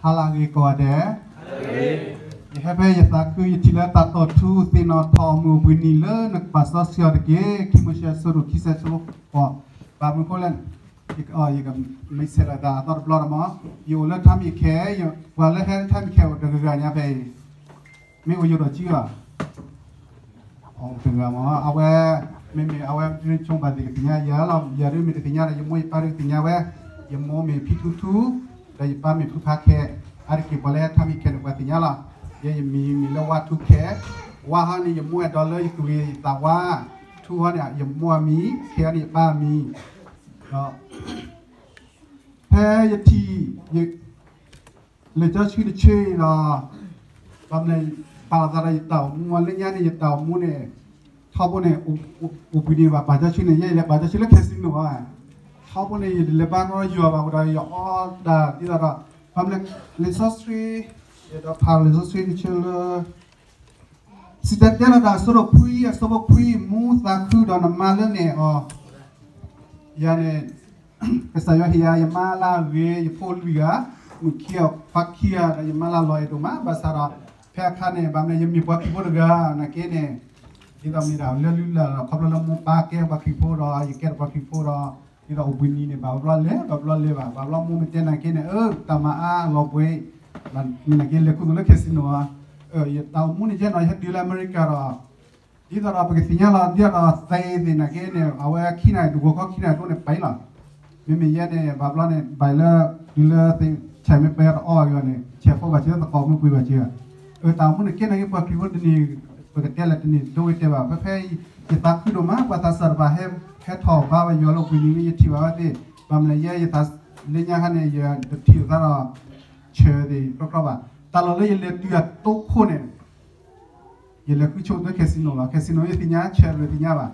ဟါလၢအဂ့ၤကိးဂၤဒဲး, ယဟဲဖဲယသးခု ယထံၣ်လၢတၢ်တိာ်ထူသ့ၣ်နီၣ်ထီၣ်မုၢ်အိၣ်ဘှံးနံၤလၢနကပာ်စီဆှံအီၤတက့ၢ်. ခံမိၤၡ့အဆၢဒိၣ်ခံဆံ အဆၢဖိဃိး, ဘၣ်မနုၤအဃိလဲၣ်, ယကမ့ၢ်ဆဲးလီၤသးအသီတဘျီဒီးမ့ၢ်, ယအိၣ်လၢထါမ့ၢ်ခဲ, ပှၤလၢဟဲထါမ့ၢ်ခဲအိၣ်တဂၤဂၤညါဖဲအံၤ, မ့ၢ်အိၣ်ယိာ်ဒီးကံဘၣ် တဂၤမ့ၢ် အဝဲ, မ့မ့ၢ်အဝဲဒ်ဆိဘၣ်သ့ၣ်ကသ့ၣ်ညါယၤလီၤ. ယၤဒ်မ့ၢ်တသ့ၣ်ညါဒီး ယမိၢ်ယပၢ်ဒ်ကသ့ၣ်ညါဝဲ, ယမိၢ်မ့ၢ်ဖံထူထူ, ဒီးယပၢ်မ့ၢ်ဖုဖါခဲ, အါတက့ၢ်ပှၤလၢဟဲထါမ့ၢ်ခဲန့ၣ် ပှၤသ့ၣ်ညါလီၤ. ယဲယမံၤမ့ၢ်လၢဝါထူခဲ, ဝါဟီန့ၣ် ယမိၢ်အဲၣ်ဒိးလၢယသူၣ်ဂ့ၤသးဝါ, ထူဟီန့ၣ် ယမိၢ်အမံၤ, ခဲဟီန့ၣ်ယပၢ်အမံၤ, ဒီး ဖဲယထံၣ် လံာ်စီဆှံတဆၢအံၤဒီး, ဘၣ်မနုၤလဲၣ်, ပာ်လီၤသးဒီးယတၢ်အိၣ်မူ လၢညါန့ၣ် ယတၢ်အိၣ်မူန့ၣ်, ထီဘိန့ၣ်, အိၣ်ဘှံးနံၤဘၣ်ပာ်စီဆှံန့ၣ် ယဲယလဲၤပာ်စီဆှံလၢ casino ဘၣ်, ထီဘိန့ၣ် ယလဲၤဘါထီၣ်ယွၤဘၣ်ဃိဒီး ယအီၣ်တၢ်ဒ်သိးဒီး, ဘၣ်မနုၤလဲၣ်, လံာ်စီဆှံ, ယဒီးဖးလံာ်စီဆှံတဆၢလၢ စံၣ်တဲၤတဲလီၤတၢ်အဆၢဒိၣ်ခွံ အဆၢဖိခွံ, မူသးခုဒီးနမါလၢန့ၣ်အီၤ, ယၤန့ၣ်, ကစၢ်ယွၤဟ့ၣ်ယၤ ယမါလၢအဂ့ၤ ယဖိလွံၢ်ဂၤ, မုၣ်ခံဂၤ ခွါခံဂၤ ဒီးယမါလၢအလီၤအဲၣ်ဒိၣ်မး, ဘၣ်ဆၣ်ဒီး, ဖဲအခါန့ၣ် ဘၣ်မနုၤလဲၣ် ယမ့ၢ်ပှၤခရံာ်ဖိတဂၤ နာ်က့န့ၣ်, ဒ်သိးမ့ၢ်ဒၣ်လၢလုၢ်လၢ်ဒီး ခီဖျိလၢမိၢ်ပၢ်ကဲပှၤခရံာ်ဖိဒီး ယကဲထီၣ်ပှၤခရံာ်ဖိဒီး, ဒ်သိးအိၣ်ဘှံးနံၤန့ၣ် ဘၣ်ဘျီလဲၤ ဘၣ်ဘျီလဲၤဘၣ်, ဘၣ်ဘျီမိၢ်မ့ၢ်တဲနာ်က့န့ၣ် အၢ တၢ်မၤအါလီၤပှဲၤ, မ့ၢ်နာ်က့လဲၤခူသူၣ်လၢ casino ဧါ, ယတၢ်အိၣ်မူန့ၣ် ယဲနီၤ ယဟဲတုၤလၢအမဲရကၤဒီး, ဒ်သိးဒီးပကသ့ၣ်ညါလီၤ ဒ်သိးဒီးသ့သ့ၣ်နာ်က့န့ၣ် အဝဲခံနၣ်ရံၣ် တဂီၤခီခံနၣ်ရံၣ်ဒိၣ်န့ၣ် ပာ်အံၤလီၤ. မ့မ့ၢ်ယဲန့ၣ် ဘၣ်ဘျီန့ၣ် ဘၣ်လၢ, တုၤလၢသ့ၣ်ဆဲးမ့ၢ်ပှဲၤတအီၣ်ဘၣ်က့ၤအီၤန့ၣ် ဆဲးဖိဘၣ်စၢၤ သကိးမ့ၢ်ပှ့ၤဘၣ်စၢၤ, အတၢ်အိၣ်မူန့ၣ်ကဲနာ်က့ ပှၤခရံာ်ဖိတနံၤ, ပကတဲလဲၣ်တန့ၢ်ဒိဝဲတဲဘၣ် ဖဲဖဲ, ယသးခုဒိၣ်မး ပှၤသးစၢ်တဖၣ် ဟဲထီၣ်ဘါဘၣ်ယွၤလၢအိၣ်ဘှံးနံၤ ယထံၣ်ဘၣ်ဝဲသ့ၣ်, ဘၣ်မနုၤလဲၣ် ယဲယသးလၢညါခါန့ၣ် ယတထံၣ်အသးဒီး, ဆဲးသ့ၣ်တြီတြီဘၣ်, တၢ်လီၢ်လၢယလဲၤတုၤအတိခိၣ်န့ၣ် ယလဲၤဃုဆိကတၢၢ် casino လီၤ. casino ယသ့ၣ်ညါဆဲးတသ့ၣ်ညါဘၣ်.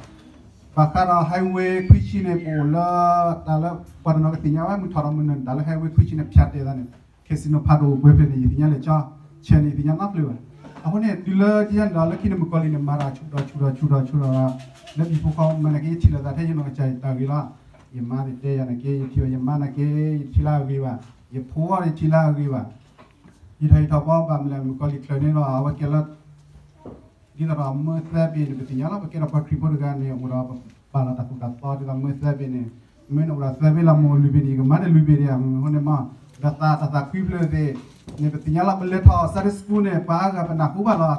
ဘၣ်ဃးဒီး highway ခွံဆံန့ၣ် ပအိၣ်လၢ, တၢ်လၢပှၤတနီၤကသ့ၣ်ညါဝဲ မုၢ်ထီၣ်ဒီးမုၢ်နုာ် တၢ်လၢ highway ခွံဆံန့ၣ် ဖၠးတဲာ်သးန့ၣ်, casino ဖးဒိၣ်အိၣ်ပှဲၤဖျၢၣ်န့ၣ် ယသ့ၣ်ညါလဲၣ်ကၠီ, ဆဲးန့ၣ် ယသ့ၣ်ညါနီတဖျၢၣ်ဘၣ်. အဃိန့ၣ် တုၤလၢယဲန့ၣ်ဒီး လၢခံန့ၣ်မုၣ်ကီၤလံၢ်န့ၣ် မၤတၢ်ဆူၣ်ထီၣ်ဆူၣ်ထီၣ်ဆူၣ်ထီၣ်ဆူၣ်ထီၣ်, လၢဘံၣ်ဖိဃီဖိ မ့ၢ်နာ်က့ ယထံၣ်လိာ်သးထဲယနီၢ်ကစၢ်ယတၢ်ဂ့ၤလီၤ. ယမါသ့ၣ်တဲယၤနာ်က့ ယထံၣ်ဘၣ်ယမါနာ်က့ ယထံၣ်လၢအဂ့ၤဘၣ်, ယဖိအီၤ ယထံၣ်လၢအဂ့ၤဘၣ်. ယထီၣ်ယထီၣ်ဘီ ဘၣ်မနုၤလဲၣ် မုၣ်ကီၤလံၢ်ချၢန့ၣ်ဒီး အဝဲကဲလၢ ဒ်သိးဒီးမၢသၢဘ့ၣ်န့ၣ် ပသ့ၣ်ညါလီၤ ပကဲထီၣ်ပှၤခရံာ်ဖိတဂၤန့ၣ် အိၣ်ဒီးပာ်လီၤတၢ်သိၣ်တၢ်သီ ဒ်သိးမၢသၢဘ့ၣ်န့ၣ်, မ့ၢ်န့ၣ်အိၣ်ဒီးသၢဘ့ၣ်လီၤ မ့ၢ်အိၣ်လွံၢ်ဘ့ၣ်န့ၣ် ယကမၤန့ၢ်လွံၢ်ဘ့ၣ်ဒံးဧါ, အဃိန့ၣ်မ့ၢ်, ဒီးသးတၢ်သးခွံဖျၢၣ်သ့ၣ်, န့ၣ်ပသ့ၣ်ညါလီၤ ပလဲၤထီၣ် Sunday school န့ၣ် ပှၤအါဂၤပနၢ်ဟူဘၣ်လီၤ.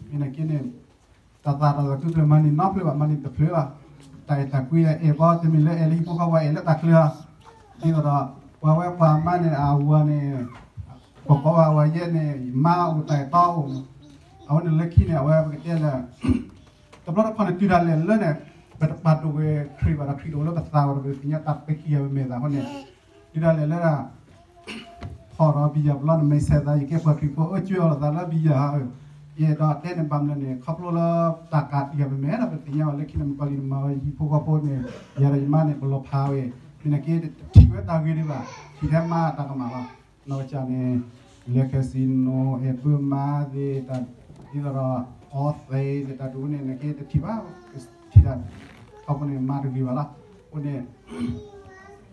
မ့ၢ်နာ်က့န့ၣ် တၢ်သးတၢ်သးခွံဖျၢၣ်မၤန့ၢ်နီတဖျၢၣ်ဘၣ် မၤန့ၢ်တဖျၢၣ်ဘၣ်. တၢ်အဲၣ်တၢ်ကွံအဲၣ်ဘီ တမ့ၢ်လၢအဲၣ်လၢဟံၣ်ဖိဃီဖိ အဲၣ်လၢတၢ်ချၢဧါ. ဒ်သိးဒီး ပှၤဝဲပှၤမါန့ၣ် အဝၤန့ၣ် ပကိးဘၣ်ဝဲယဲန့ၣ် မါအိၣ်တၢ်အဲၣ်တီအိၣ်, အဝဲန့ၣ်လၢခံန့ၣ် အဝဲပကတဲလၢ တဘျီတခီၣ်န့ၣ် တုၤဒၣ်လဲာ်လၢန့ၣ် ပတပာ်ဒိၣ်ဝဲခရံာ်ဘၣ်ဒီး ခရံာ်တအိၣ်လၢပသးဝဲဒီး ပသ့ၣ်ညါတၢ်ပကံၢ်ယၤပမဲာ်သးအဃိန့ၣ်, တုၤဒၣ်လဲာ်လၢဒၣ် ဖီၣ်ဒီးဘံယၤပလီၢ်န့ၣ် မ့ၢ်ဆဲးသး ယကဲပှၤခရံာ်ဖိ အၢ ကၠွဲအီၤလိာ်သးလၢဘံယၤဧၢ, ယအဲၣ်ဒိးတဲန့ၣ်ဘၣ်မနုၤန့ၣ် ခီဖျိလၢတၢ်ကးတံာ်ယၤပမဲာ်ဒီး ပသ့ၣ်ညါဝဲလၢခံန့ၣ် မုၣ်ကီၤလံၢ်န့ၣ် မၤဝဲယဟံၣ်ဖိဃီဖိန့ၣ် ယၤဒီးယမါန့ၣ် ပလီၤဖးဝဲ, မ့ၢ်နာ်က့ တထံၣ်ဝဲတၢ်ဂ့ၤဒံးဘၣ်, ထံၣ်ထဲမါတၢ်ကမၣ်လီၤ. နီၢ်ကစၢ်န့ၣ် လဲၤ casino အဲၣ်ဘၢမါသ့ၣ်, ဒ်သိးဒီး အီသဲးသ့ၣ် တၢ်ဒိၣ်န့ၣ် နာ်က့တထံၣ်ဘၣ်, ထံၣ်တၢ် ခီဖျိန့ၣ် မါတဂ့ၤဘၣ်လီၤ. အဃိန့ၣ်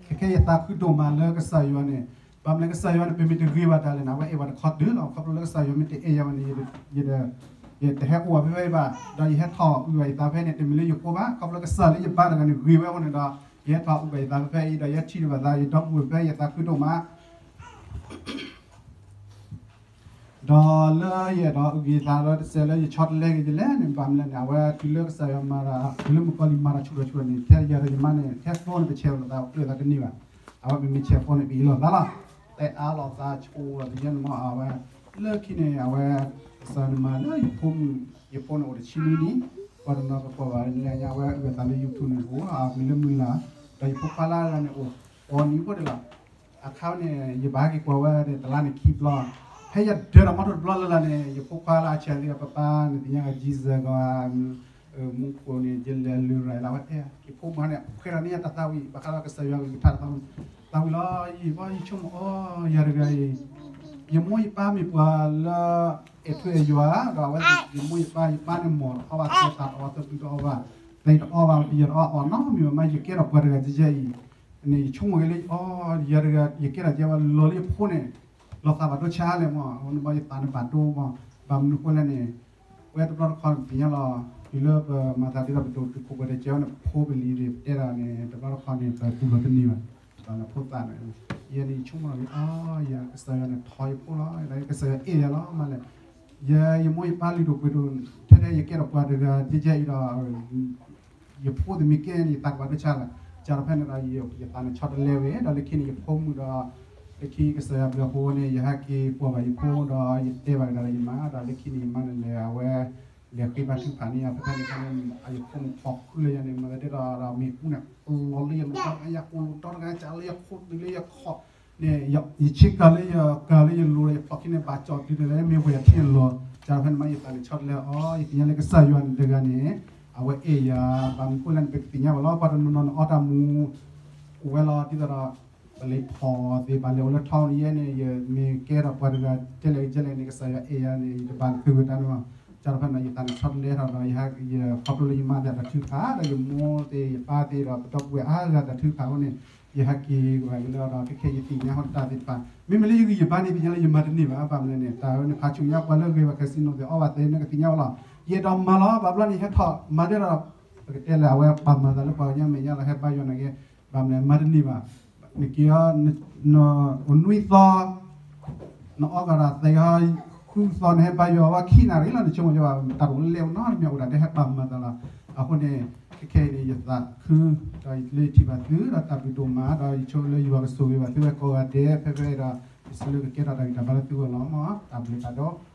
ခဲခဲယသးခုဒိၣ်မးလၢကစၢ်ယွၤန့ၣ်, ဘၣ်မနုၤလဲၣ် ကစၢ်ယွၤန့ၣ် ပမ့ၢ်တဂ့ၤဘၣ်တၢ်လဲၣ်န့ၣ် အဝဲအဲၣ်ဘၣ်တခီတၢၢ်လီၤ. ခီဖျိလၢကစၢ်ယွၤမ့ၢ်တအဲၣ်ယၤဘၣ်န့ၣ် ယ, ယတဟဲအိၣ်ဘၣ်ဖဲဖဲအံၤဘၣ်, ဒီးယဟဲထီၣ်အုၣ်ဘၣ်ယသးဖဲန့ၣ် တမ့ၢ်လၢယဃိဘၣ်, ခီဖျိကစၢ်လၢယဘါတဂၤန့ၣ် ဂ့ၤဝဲအဃိန့ၣ်ဒီး ယဟဲထီၣ်အုၣ်ဘၣ်ယသးဖဲဖဲအံၤ ဒီးယဟဲထံၣ်လိာ်ဘၣ်သး ယဒီပုၢ်ဝဲၢ်ဖဲ ယသးခုဒိၣ်မး ဒီးလၢယအဲၣ်ဒိးအုၣ်က့ၤသးလၢတစဲးလၢယဆီတလဲက့ၤယလဲၣ်န့ၣ် ဘၣ်မနုၤလဲၣ်န့ၣ် အဝဲတုၤလၢကစၢ်ယွၤမၤတၢ် တုၤလၢမုၣ်ကီၤလံၢ်မၤတၢ်ဆူၣ်ထီၣ်ဆူၣ်ထီၣ်န့ၣ် ထဲယၤဒီးယမါန့ၣ် ထဲဖျိန့ၣ် ပဆဲးလိာ်သး ပကျၢၤသးတန့ၢ်ဘၣ်. အဝဲပမ့ၢ်ဆဲးဖျိန့ၣ် ပအ့ၣ်လိာ်သးလီၤ. တဲအါလိာ်သးဆိဝဲတယဲၢ်န့ၣ်မ့ၢ်အဝဲ လၢခံန့ၣ် အဝဲ ကစၢ်ယွၤန့ၣ်မၤလၢယဖိမုၣ် ယဖိန့ၣ်အိၣ်တဆံနွံနံၣ်, ပှၤတနီၤကကွၢ်ဘၣ်လၢညါ အဝဲအုၣ်အသးလၢ YouTube န့ၣ်အိၣ် အမံၤလၢမုၢ်လၢ်, ဒီးယဖိခွါလၢအဂၤန့ၣ်အိၣ် ဃိးနံၣ်ဖိတလီၤ. အခါန့ၣ် ယဘၣ်ဟဲက့ၤကွၢ်ဝဲန့ၣ် တလါန့ၣ်ခံဘျီ, ဖဲယဒၢးဒီးမီထိၣ်တဘျီလၢ်လၢ်န့ၣ် ယဖိခွါလၢအဆဲးသ့ၣ် ပၢ်ပၢ်န့ၣ် သ့ၣ်ညါဂၤ Jesus ဂီၤ မူခိၣ်န့ၣ် ယလဲၤလုၢ်ရၤလၢအဝဲတဲ ယဖိမုၣ်န့ၣ် ခွဲးဒီးန့ၢ်ယတၢ်သးဝံၣ် ဘၣ်ဃးဒီးကစၢ်ယွၤကလုၢ်ကထါတၢ်သးဝံၣ်, သးဝံၣ်လီၤ ယဘီယဆိကမိၣ်အီၤ ယၤတဂၤအံၤ ယမိၢ်ယပၢ်မ့ၢ်ပှၤလၢ အဲၣ်ထူအဲၣ်ယွၤ ဒီးအဝဲသ့ၣ် ယမိၢ်ယပၢ် ယပၢ်န့ၣ် မိၢ်တအီၣ်ဘၣ် သဲးတအီၣ်ဘၣ် သးတအီၣ်ဘၣ် သးတအီၣ်ဘၣ် ဘံယၤတအီၣ်အီၣ်နီတမံၤဘၣ်မး ယကဲထီၣ်ပှၤတဂၤကဲကဲအံၤ န့ၣ် ယဆိကမိၣ်က့ၤလၢ အီၤ ယၤတဂၤ ယကဲထီၣ်ကဲဝဲလီၤလၢယဖိန့ၣ် လီၤသးဘၣ်ဒိဆါလဲၣ်မး, အဃိန့ၣ်ဘၣ်ယသးန့ၣ်ဘၣ်ဒိမး, ဘၣ်မနုၤဃိလဲၣ်န့ၣ်, ပဝဲတဘျီတခီၣ်န့ၣ် ပသ့ၣ်ညါလီၤ, တုၤလၢပမၤသးဒ်သိးပဒိၣ်တုာ်ခိၣ်ပှဲၤတကဲန့ၣ် ပဖိပလံၤန့ၣ်ပတဲဒၣ်န့ၣ် တဘျီတခီၣ်န့ၣ် ပတူၢ်လိာ်တန့ၢ်ဘၣ်, ဘၣ်လၢဖိသၣ်န့ၣ်, ယဲန့ၣ်ယဆိကမိၣ်လီၤ, အီ ယကစၢ်ယွၤန့ၣ်ထီယဖိလီၤ, ကစၢ်ယွၤအဲၣ်ယၤလီၤမးလဲၣ်, ယ ယမိၢ်ယပၢ်လုၢ်ဒိၣ်ပှ့ၤဒိၣ်, ထဲထဲယကဲထီၣ်ပှၤတဂၤကဲကဲအံၤဒီး ယဖိသ့ၣ်မ့ၢ်ကဲန့ၣ် ယသးကဘၣ်ဒိဆါလီၤ, ကၢ်ဒီးဖဲန့ၣ်ဒီး ယသးန့ၣ်ဆီတလဲဝဲ, ဒီးလၢခံန့ၣ် ယဖိမုၣ်ဒီး လၢခံကစၢ်ယွၤဘျုးအဃိန့ၣ် ယဟဲက့ၤကွၢ်ဘၣ်ယဖိဒီး ယတဲဘၣ်ကဒီးဒီးယမါ, ဒီးလၢခံန့ၣ် ယမါန့ၣ်လဲၤအဝဲ လဲၤဃ့ဘါထုကဖၣ်န့ၢ်ယၤ, ဖဲဖဲန့ၣ်ခါန့ၣ် ယဖိမုၣ်ဖီၣ်ဃုာ်လၢယၤန့ၣ် မၤသးဒ်ဒီး ဒီးမ့ၣ်အူန့ၣ် လီၤလၢယလိၤတၢ်တဂၤ ယၤကိၢ်လိၤတီတဂၤ ကၢ်လၢယခိၣ်တုၤလၢယခီၣ်န့ၣ်, ယဆ့ကၤလၢယကၤလၢယလိၤဒီး ယဖျိးခံန့ၣ် ဘၣ်ကၠီၣ်တုၤန့ၣ်လၢမ့ၢ်ဝဲယထံၣ်န့ၣ်လီၤ, ကၢ်ဒီးဖဲန့ၣ်မး ယသးန့ၣ်ဆီတလဲအီၤ, ယသ့ၣ်ညါလၢကစၢ်ယွၤန့ၣ်တဂၤန့ၣ် အဝဲအဲၣ်ယၤ, ဘၣ်မနုၤဃိလဲၣ်န့ၣ် ပကသ့ၣ်ညါဘၣ်လီၤ, ပှၤတနီၤနီၤန့ၣ် အီၣ်တၢ်မူ အိၣ်ဝဲလီၤ ဒ်သိးဒီး ပလံၤဖီၣ်သ့ၣ် ဘၣ်လဲၤအိၣ်လၢထီန့ၣ်ယဲန့ၣ် ယမ့ၢ်ကဲထီၣ်ပှၤတဂၤ ကဲလဲၣ်ကဲလဲၣ်န့ၣ် ကစၢ်ယွၤအဲၣ်ယၤန့ၣ် ယတဘၣ်သုးဝဲတၢ်န့ၣ်လီၤ, ကၢ်ဒီးဖဲန့ၣ် ယသးန့ၣ်ဆီတလဲထီၣ်ဒီး ယဟဲ ယခီဖျိလၢယမါသ့ၣ်အတၢ်ထုကဖၣ် ဒီးယမိၢ်သ့ၣ်ယပၢ်သ့ၣ်ဒီး ပဒီပုၢ်ဝဲၢ်အါဂၤတၢ်ထုကဖၣ်အဃိန့ၣ် ယဟဲက့ၤဝဲကလၢဒီး ခဲခဲယသ့ၣ်ညါဟီၣ်တၢ်သ့ၣ်တဖၣ် မ့မ့ၢ်လၢယဂံၢ်ယဘါန့ၣ် သ့ၣ်ညါလၢယမၤတန့ၢ်ဘၣ်, ဘၣ်မနုၤလဲၣ်န့ၣ် တၢ်ဝဲန့ၣ် ဖးဆူညါပှၤလၢဂ့ၤဘၣ် casino သ့ၣ်အီၣ်ဘၣ်သ့ၣ် နကသ့ၣ်ညါဝဲလီၤ, ယအဲၣ်ဒိးမၤလီၤ ဘၣ်ဘျီန့ၣ် ဟဲထီၣ်မၤဒ်ဒီး ပကတဲလၢအဝဲပာ်မၤသးလၢပှၤကညီမဲာ်ညါလီၤ ဟဲဘါယွၤန့ၣ်ဂ့ၤ, ဘၣ်မနုၤလဲၣ် မၤတန့ၢ်ဘၣ်, နက့ၤအီၤ အိၣ်နွံသီ နအီၣ်ကဒီးသဲအီၤ ဃုသီ နဟဲဘါယွၤဝဲခံနၣ်ရံၣ်လီၤ နဆိကမိၣ်ယဘၣ် တၢ်တအိၣ်လၢလဲၣ်နီတမံၤ အိၣ်ဒၣ်တဟဲပာ်မၤသးလီၤ, အဃိန့ၣ် ခဲခဲအံၤန့ၣ် ယသးခု ဒီးယလၢယထံၣ်ဘၣ်သု ဒီးတၢ်ဘျုးဒိၣ်မး ဒီးယဆိလၢယွၤကဆိၣ်ဂ့ၤဘၣ်သုဝဲကိးဂၤဒဲး ဖဲဖဲဒီး ယစံးလၢကကဲထီၣ်တၢ်ဂံၢ်တၢ်ဘါလၢသုဂီၢ်လီၤမး, တၢ်ဘျုးတၢ်ဒီး